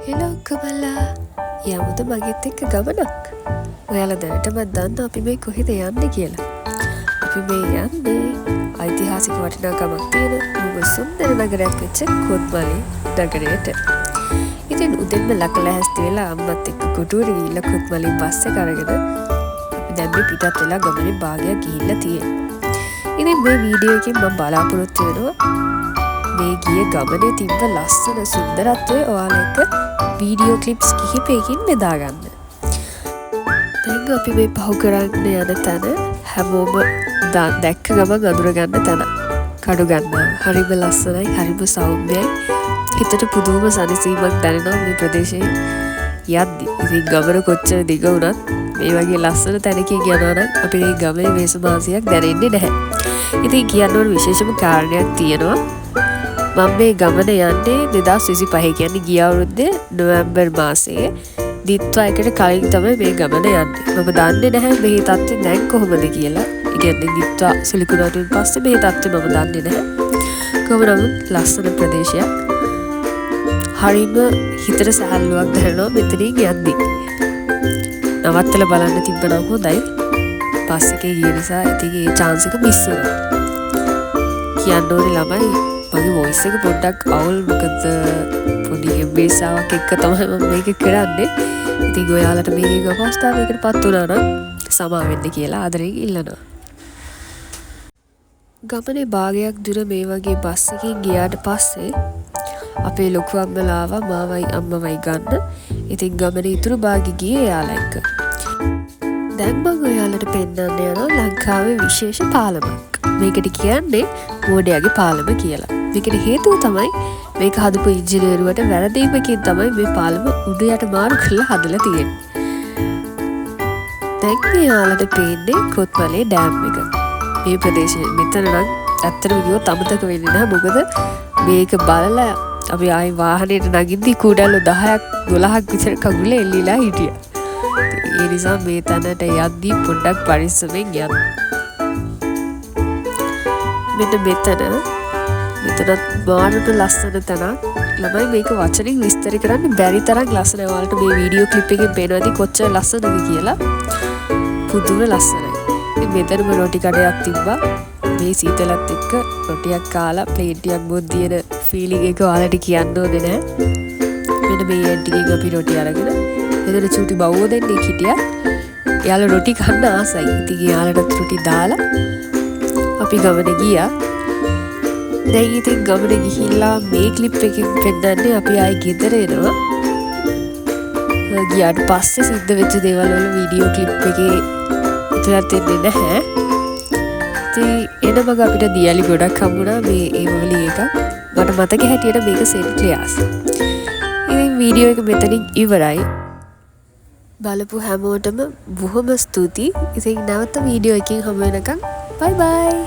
Hello Kamala, යමුද මගෙත් එක්ක ගමනක්? ඔයාලා දැනටමත් දන්නවා අපි මේ කොහෙද යන්නේ කියලා. අපි මේ යන්නේ ඓතිහාසික වටිනාකමක් තියෙන බොහොම සුන්දර නගරයක් වෙච්ච කොත්මලේ නගරයට. ඉතින් උදෙන්ම ලක ලැහැස්ති වෙලා අම්මත් එක්ක කොටුවට ගිහිල්ලා කොත්මලේ බස් එක අරගෙන අපි දැන් මේ පිටත් වෙලා ගමනේ භාගයක් ගිහිල්ලා තියෙන්නේ. ඉතින් මේ වීඩියෝ එකෙන් මම බලාපොරොත්තු වෙනවා මේ ගිය ගමනේ තිබ්බ ලස්සන සුන්දරත්වය ඔයාලා එක්ක වීඩියෝ ක්ලිප්ස් කිහිපයකින් බෙදා ගන්න. දැන් අපි මේ පහු කරන්න යන තැන හැමෝම දැක්ක ගමන් අඳුරගන්න තැන. කඩු ගන්නාව. හරිම ලස්සනයි, හරිම සෞම්‍යයි. හිතට පුදුම සනසීමක් දැනෙනවා මේ ප්‍රදේශයේ යද්දි. ඉතින් ගමන කොච්චර දිග වුණත් මේ වගේ ලස්සන තැනකින් යනවා නම් අපිට මේ ගමනේ වෙහෙස මහන්සියක් දැනෙන්නේ නැහැ. ඉතින් කියන්න ඕන විශේෂම කාරණයක් තියෙනවා. මම මේ ගමන යන්නේ 2025, කියන්නේ ගිය අවුරුද්දේ නොවැම්බර් මාසයේ දිත්වා එකට කලින් තමයි මේ ගමන යන්නේ. මම දන්නේ නැහැ මෙහි තත්ත්වය දැන් කොහොමද කියලා. ඒ කියන්නේ දිත්වා සුලිකුණාටුවෙන් පස්සේ මෙහි තත්ත්වය මම දන්නේ නැහැ. කොහොම නමුත් ලස්සන ප්‍රදේශයක්. හරිම හිතට සැහැල්ලුවක් දැනෙනවා මෙතනින් යද්දි. නවත්තලා බලන්න තිබ්බනම් හොඳයි. බස් එකේ ගිය නිසා ඉතින් ඒ චාන්ස් එක මිස් වුණා. කියන්න ඕනේ ළමයි, මගේ වොයිස් එක පොඩ්ඩක් අවුල්, මොකද පොඩි හෙම්බේසාවක් එක්ක තමයි මම මේක කරන්නේ. ඉතින් ඔයාලට මේකෙන් අපහසුතාවයකට පත් වුණා නම් සමා වෙන්න කියලා ආදරෙන් ඉල්ලනවා. ගමනේ භාගයක් දුර මේ වගේ බස් එකකින් ගියාට පස්සේ අපේ ලොකු අම්මලා ආවා මාවයි අම්මවයි ගන්න. ඉතින් ගමනේ ඉතුරු භාගෙ ගියේ එයාලා එක්ක. දැන් මං ඔයාලට පෙන්වන්න යනවා ලංකාවේ විශේෂ පාලමක්. මේකට කියන්නේ මෝඩයාගේ පාලම කියලා. මේකට හේතුව තමයි මේක හදපු ඉංජිනේරුවට වැරදීමකින් තමයි මේ පාලම උඩ යට මාරු කරලා හදලා තියෙන්නේ. දැන් මේ ඔයාලට පේන්නේ කොත්මලේ ඩෑම් එක. මේ ප්‍රදේශය මෙතන නම් ඇත්තටම කිව්වොත් අමතක වෙන්නේ නැහැ. මොකද මේක බලලා අපි ආයි වාහනේට නගිද්දි කුඩල්ලු 10ක් 12ක් විතර කකුලේ එල්ලිලා හිටියා. ඒ නිසා මේ තැනට යද්දී පොඩ්ඩක් පරිස්සමෙන් යන්න. මෙන්න මෙතනත් මාරම ලස්සන තැනක්. ළමයි, මේක වචනින් විස්තර කරන්න බැරි තරම් ලස්සනයි. ඔයාලට මේ වීඩියෝ ක්ලිප් එකෙන් පේනවා ඇති කොච්චර ලස්සනද කියලා. පුදුම ලස්සනයි. ඉතින් මෙතනම රොටි කඩයක් තිබ්බා. මේ සීතලත් එක්ක රොටියක් කාලා ප්ලේන් ටිකක් බොද්දී එන ෆීලිං එක ඔයාලට කියන්න ඕනේ නෑ. මෙන්න මේ ඇන්ටිගෙන් අපි රොටි අරගෙන, මෙතන චූටි බව්වෝ දෙන්නෙක් හිටියා. එයාලා රොටි කන්න ආසයි. ඉතින් එයාලටත් රොටි දාලා අපි ගමන ගියා. දැන් ඉතින් ගමන ගිහිල්ලා මේ ක්ලිප් එකෙන් පෙන්නන්නේ අපි ආයි ගෙදර එනවා. ගියාට පස්සේ සිද්ධ වෙච්ච දේවල් වල වීඩියෝ ක්ලිප් එකේ ඇතුළත් වෙන්නේ නැහැ. ඉතින් එන මග අපිට දියලි ගොඩක් හම්බුණා. මේ ඒ වලින් එකක්. මට මතක හැටියට මේක සෙන්ට් ක්ලියාස්. ඉතින් වීඩියෝ එක මෙතනින් ඉවරයි. බලපු හැමෝටම බොහොම ස්තුතියි. ඉතින් නැවත වීඩියෝ එකකින් හමු වෙනකන් බයි බයි.